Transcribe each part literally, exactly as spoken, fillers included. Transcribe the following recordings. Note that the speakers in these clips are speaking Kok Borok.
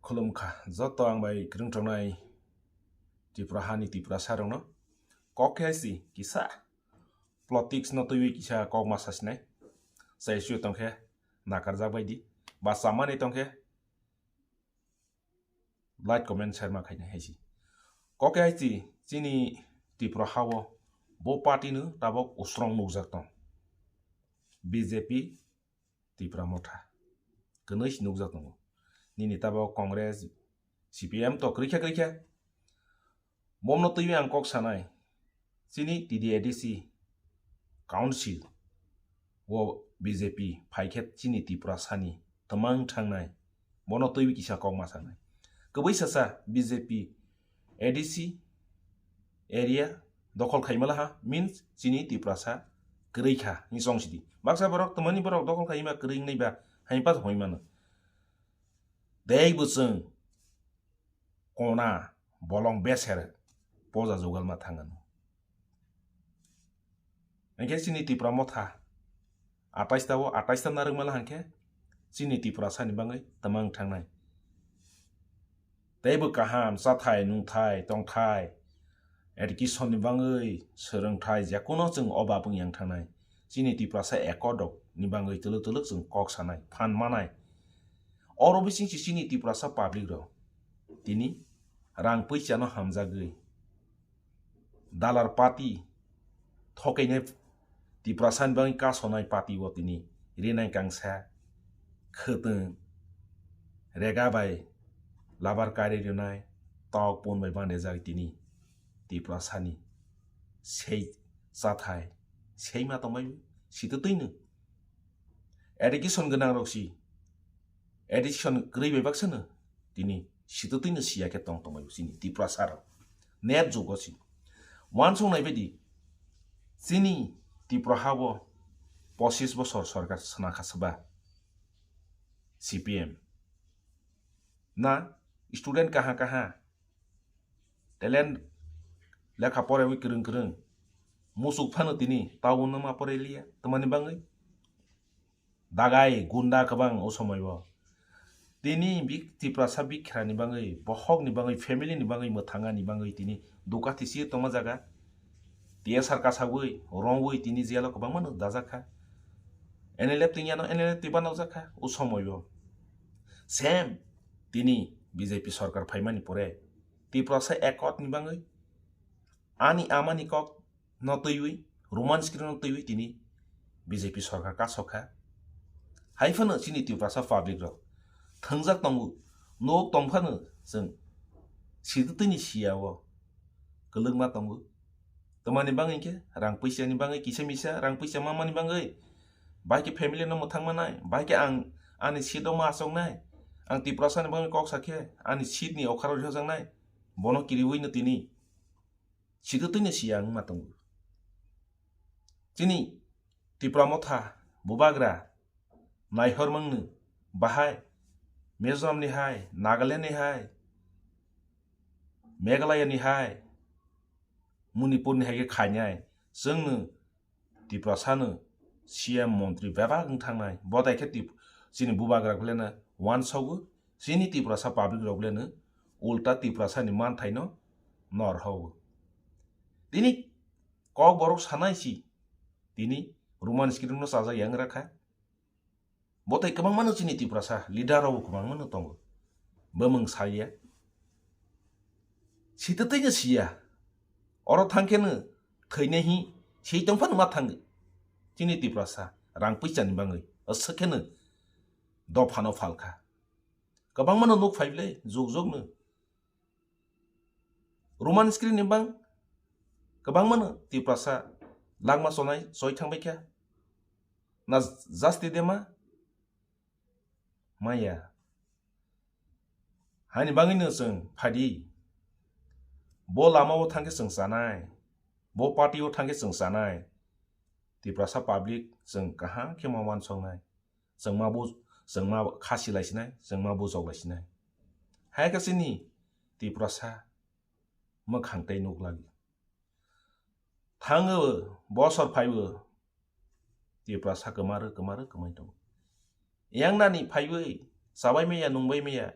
Khulumkha joto ang bai kwrwng tongnai Tripura hani Tiprasa rokno. Kok khe hai si kisa politics no twiwi kisa kok ma sasinai. Sai sio tongkhe nakarjak bai di. Ba chamani tongkhe like comment share ma khainai hai si. Kok khe hai si chini Tripura hao bo party no tabok usrong nukjak tong. B J P Tipra Motha. Kwnwi si nukjak tongo. Nini tabok Congress, C P M to kwrwikha kwrwikha. Bomno twiwi ang kok sanai. Chini T D A D C Council o B J P phaikhe chini Tiprasani twmang thangnai. Bono twiwi kisa kok ma sanai. Kwbwi sasa B J P A D C area dokhol khaimalaha means chini Tiprasa kwrwi kha hinwi chong sidi. Baksa borok twmani borok dokhol khaima kwrwi wngnai ba haimpa hoi mano. Tei bo chwng kona bolong beser poja jugalma thangano. Hingkhe chini Tipra Motha atais ta o, atais ta narwkmala hingkhe chini Tiprasani bagwi twmang thangnai. Teibo kaham chathai, nungthai, tongthai, education ni bagwi, swrwngthai, jekono chwng o babung yang thangnai. Chini Tiprasa accord rok ni bagwi twlwk twlwk chwng kok sanai, phan manai. Oro bising si chini Tiprasa public rok tini rang puisa no hamjagwi dalar party thokainai Tiprasani bagwi kasonai party o tini rinai kangsa khwtwng rega bai labar kari rinai tok pon bai bandejak tini Tiprasani sei chathai sei ma tongbai sitwtwino education gwnang rok si education kwrwi bai baksano tini sitwtwino siya khe tong tongbai chini Tiprasa rok net jugo si. Wansong nai baidi chini Tripura hao pochis bosor sorkar swnakha swba C P M na student kaha kaha talent lekha porewi kwrwng kwrwng musuk phano tini town no ma poreliya twmani bagwi dagai gunda kwbang o somoi o. Tini bik Tiprasa bikhrani bagwi, bohokni bagwi, family ni bagwi, mwthangani bagwi tini duka thisi tongma jaga. T S R kasawi, rongwi tini jail o kwbangma no dajak kha. N L F tini ano N L F tiba nokjak kha o somoi o. Same tini B J P sorkar phaimani pore Tiprasa accord ni bagwi ani amani kok no twiwi, Roman script no twiwi tini B J P sorkar kasokha. Hai phano chini Tiprasa public rok thwngjak tongo, nok tong phano chwng sitwtwini siya o kwlwkma tongo. Twmani bagwi khe rang puisa ni bagwi kisa misa rang puisa mamani bagwi bai khe family no mwthang manai, bai khe ang ani seat o ma achoknai, ang Tiprasa ni bagwi kok sakhe ani seat ni okha rw rwjaknai, bono kiriwi no tini sitwtwino siya wngma tongo. Chini Tipra Motha bubagra naihormangno bahai Mizoram ni hai, Nagaland ni hai, Meghalaya ni hai, Manipur ni hai khe khainai chwngno Tiprasano C M montri bebak wng thangnai. Bodai khe Tip-, chini bubagra rok leno uansogo, chini Tiprasa public rok leno ulta Tiprasani manthaino norhogo. Tini kok borok sanai si, tini Roman script no chajak yang rakha. Bo tei kwbangma no chini Tiprasa leader rok bo kwbangma no tongo. Bwmwng saya. Sitwtwino siya. Oro thangkhe no thwinai hi sei tongphano ma thango. Chini Tiprasa rang puisani bagwi aswk kheno dophano phalkha. Kwbangma no nuk phaible jok jok no. Roman script ni bang kwbangma no Tiprasa langma chonai choi thangbai kha. Na jasti dema maya. Hani bagwi no chwng phadi. Bo lama o thangkhe chwng chanai. Bo party o thangkhe chwng chanai. Tiprasa public chwng kaham khe ma wansoknai. Chwng ma bo, chwng ma khasi lai sinai, chwng ma bujok lai sinai. Hai khe chini Tiprasa mwkhang tei nuk lagi. Thango, bosor phaibo, Tiprasa kwmaro, kwmaro, kwmai tongo. Yang nani phaiwi, chabai maya, nungbai maya,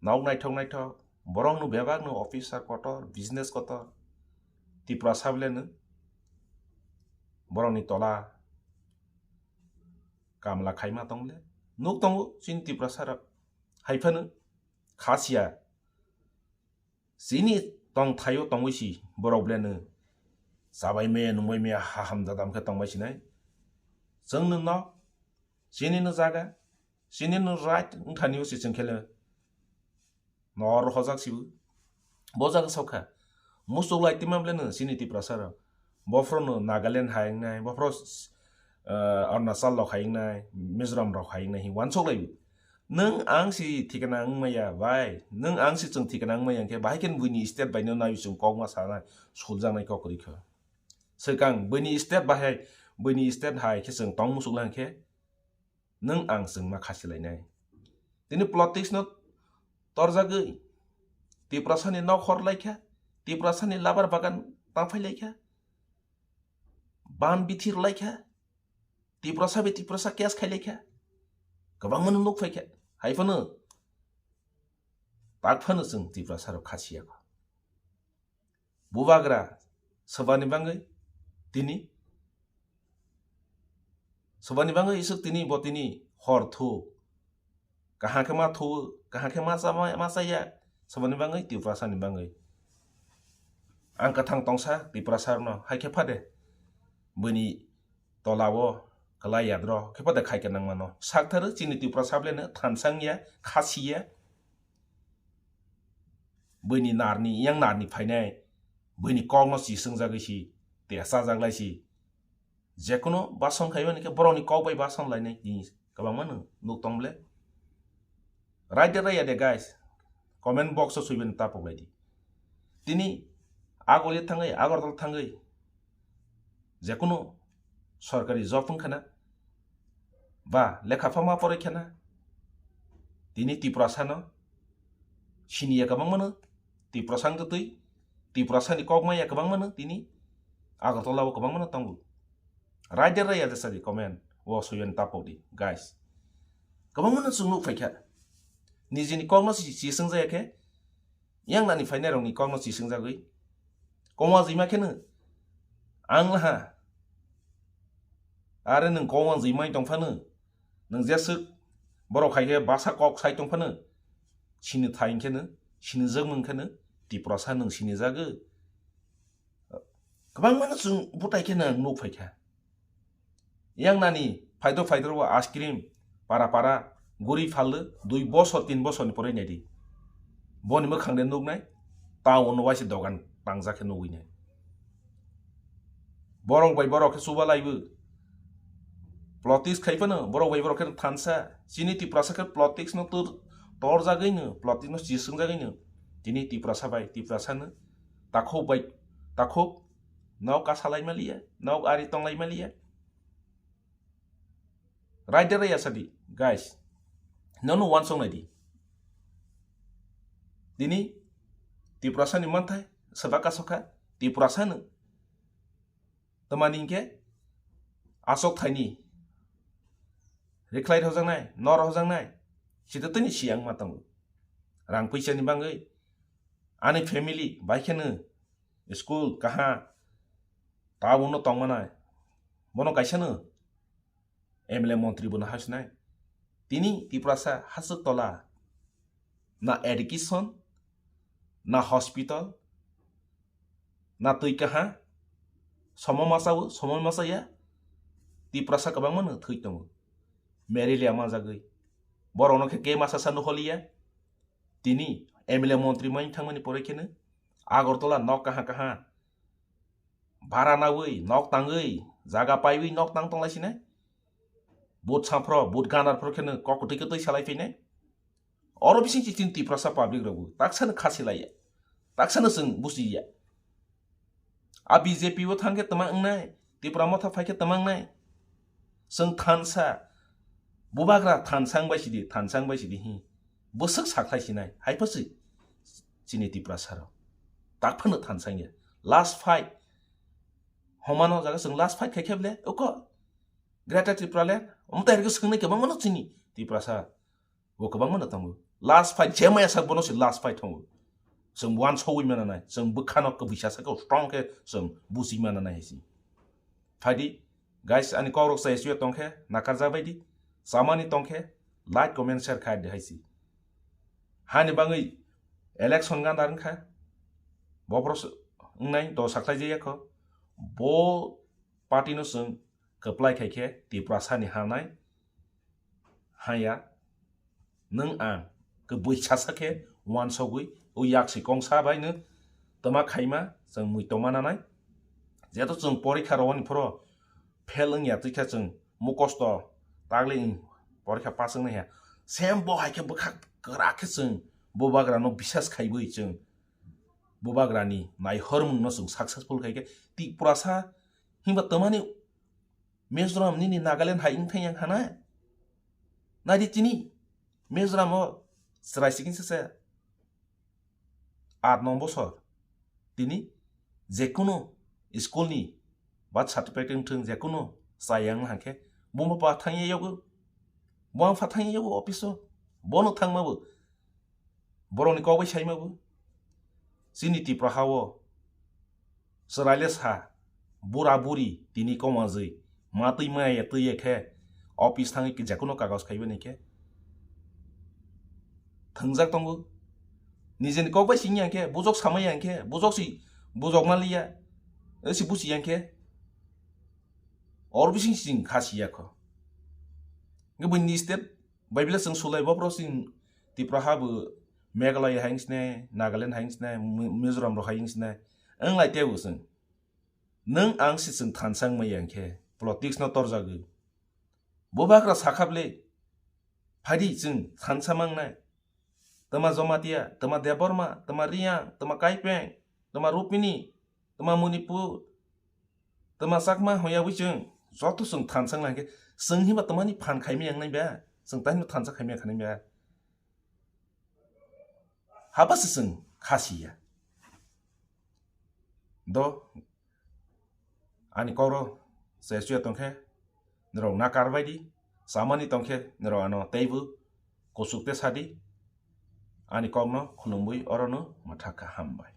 Nok naithok naithok, borokno bebakno officer kotor, business kotor, Tiprasa beleno borokni tola kamla khaima tong le. Nuk tongo chini Tiprasa rok. Hai phano kha siya. Chini tongthaio tongwi si borok beleno chabai maya nungbai maya ha hamjadam khe tongbai sinai. Chwngno nok, chini no jaga, chini no right wngthani o se chwng khe le nor hojak sibo. Bo jaga sokha. Muchuk lai tima beleno chini Tiprasa rok. Bophro no Nagaland hai wngnai, bophro, eh, Arunachal rok hai wngnai, Mizoram rok hai wngnai hi wansok laibo. Nwng ang si thikana wngmaya bai, nwng ang si chwng thikana wngmaya hwnkhe bahai khe buini state bai no naiwi chwng kokma sanai, suljaknai kok kwrwi kha. Swkang buini state bahai, buini state hai khe chwng tong muchuk lai hwnkhe nwng ang chwng ma khasi lainai. Tini politics no torjagwi Tiprasa ni nok hor lai kha, Tiprasa ni labar bagan tangphai lai kha, ban bithir lai kha, Tiprasa bai Tiprasa case khai lai kha, kwbangma no nuk phai kha. Hai phano tak phano chwng Tiprasa rok khasi ya kho. Bubagra swbani bangwi tini, swbani bangwi isuk tini bo tini hor thu. Kaham khe ma thu, kaham khe ma cha ma, ma cha ya. Swbani bangwi Tiprasa ni bangwi. Ang kwthang tongsa Tiprasa no hai khe phade. Buini tola o kwlai yadro khe phade khai khe nang mano. Sakthar chini Tiprasa beleno thansang ya, khasi ya. Buini narni, yang narni phainai, buini kokno chiswngjagwi si, tesa jaglai si. Jekunu bason khaimani khe borokni kok bai bason lainai tini kwbangma nwng nuk tong ble. Right de raya de guys, comment box o swibani tapok lai di. Tini Agoli thangwi, Agartala thangwi, jekunu sorkari job wngkha na, ba lekha pha ma poroi kha na, tini Tiprasa no sini ya kwbangma no, Tiprasa wngtwi twi, Tiprasa ni kok maya kwbangma no tini Agartala o kwbangma no tongo. Right de raya de sadi comment o swibani tapok di guys. Kwbangma no chwng nuk phai kha. Nijini kok no si, si swngjaya khe, yang nani phainai rokni kokno chiswngjagwi. Kongma jima kheno ang laha. Are nwng kongma jimai tong phano, nwng jeswk borok hai khe basa kok sai tong phano, sini thai kheno, sini jwk mung kheno, Tiprasa nwng sini jagwi. Kwbangma no chwng butai kheno ang nuk phai kha. Yang nani phaidor phaidor o ice cream para para guri phaldo dui bosor tin bosor ni poroi naidi. Boni mwkhang de nuknai, town o waisa dogan tangjak khe nugwi nai. Borok bai borok khe chuba laibo. Politics khai phano borok bai borok khe thansa. Chini Tiprasa khe politics no tor, torjagwi no, politics no chiswngjagwi no. Tini Tiprasa bai Tiprasa no takhuk bai takhuk nok kasa lai maliya, nok ari tong lai maliya. Right de raya sadi, guys. Nono wansong nai di. Tini Tiprasa ni manthai, seba kasokha, Tiprasa no. Tamani hinkhe asok thaini rikhlai rhojaknai, nor rhojaknai, sita tini siyang ma tongo. Rang puisa ni bangwi ani family bai kheno school kaha town no tongmanai. Bono kaisa no M L A montri bono hasinai. Tini Tiprasa hasuk tola na education, na hospital, na twi kaha, somo masa o, somo masa ya, Tiprasa kwbangma no thwi tongo. Malaria manjagwi. Borokno khe ke masa sa nuholiya. Tini M L A montri mai thangmani pore kheno Agartala nok kaha kaha bara nawi, nok tangwi, jaga paiwi nok tang tonglai sinai. But saphro, but ganar phro kheno kok twi khe twi salai phinai. Oro bising si chini Tiprasa public rokbo taksano khasi laiya, taksano chwng bujiya. A B J P o thang khe twma wngnai, Tipra Motha phai khe twma wngnai. Chwng thansa, bubagra thansa wngbai sidi, thansa wngbai sidi hi. Bwswk sakhlai sinai, hai pha si chini Tiprasa rok. Tak phano thansa wngya. Last fight. Homano jaga chwng last fight khai khe ble, uko Greater Tipraland, omo tai rikhe swngnai kwbangma no chini Tiprasa. Bo kwbangma no tongo. Last fight, je maya sak bono se last fight thongo. Chwng uansogwi mananai, chwng bwkhano kwbwisa sakhe strong khe chwng buji mananai hai se. Phaidi, guys, ani kokrok chai suya tongkhe, nakarja baidi, chamani tongkhe, like, comment, share khai de hai se. Hani bangwi election gandar wngkha, bophoro se-, wngnai, to saklai jaya kho. Bo party no chwng kwplai khai khe Tiprasa ni hanai haya, nwng ang kwbwi sasa khe uansogwi o yak si kongsa bai no tama khaima chwng mui tongma nanai. Jeto chwng porikha rwani phoro fail wngya twi kha chwng mukosto tagli porikha pass wngnai ya. Same bo hai khe bwkha kwrak khe chwng bubagra no bisas khaiwi chwng bubagra ni naihormung no chwng successful khai khe Tiprasa himba tamani Mizoram nini Nagaland hai wngthang yang hana? Naidi chini Mizoram o chwrai sikin se se aat no bosor tini jekunu school ni birth certificate wngthang jekunu chayang hangkhe buma pa thangya yogo, buma pha thangya yogo office o, bono thangma bo borokni kok bai saima bo. Chini Tipra ha o chwraile sa, bura buri tini koma jwi, matwi maya twi khe office thangwi jekono kagoj khaiba ni khe thwngjak tongo. Nijeni kok bai singya khe, bujok samaya khe, bujok si bujok maliya, si buchiya khe, or bising sing kha siya kho. Nge buini state bai bile chwng sulai bo pro sing Tipra ha bo Meghalaya hai wngsinai, Nagaland hai wngsinai, Mi-, Mizoram rok hai wngsinai. Wng lai tebo chwng. Nwng ang si chwng thansa wngmaya hwnkhe politics no torjagwi. Bubagra sakha bwle, phaidi chwng thansa mangnai. Tama Jomatia, tama Debbarma, tama Riang, tama Kaipeng, tama Rupini, tama Manipur, tama Chakma hoya wi chwng joto chwng thansa wngna hwnkhe chwng himba tamani phan khaimaya wngnai ba? Chwng tani thansa khaimaya khanai ba? Haba se chwng khasiya. Do ani koro se suya tongkhe norok nakar baidi, samani tongkhe norok ano teibo kuchuk te sadi, ani kokno khulumwi orono mwthakha hambai.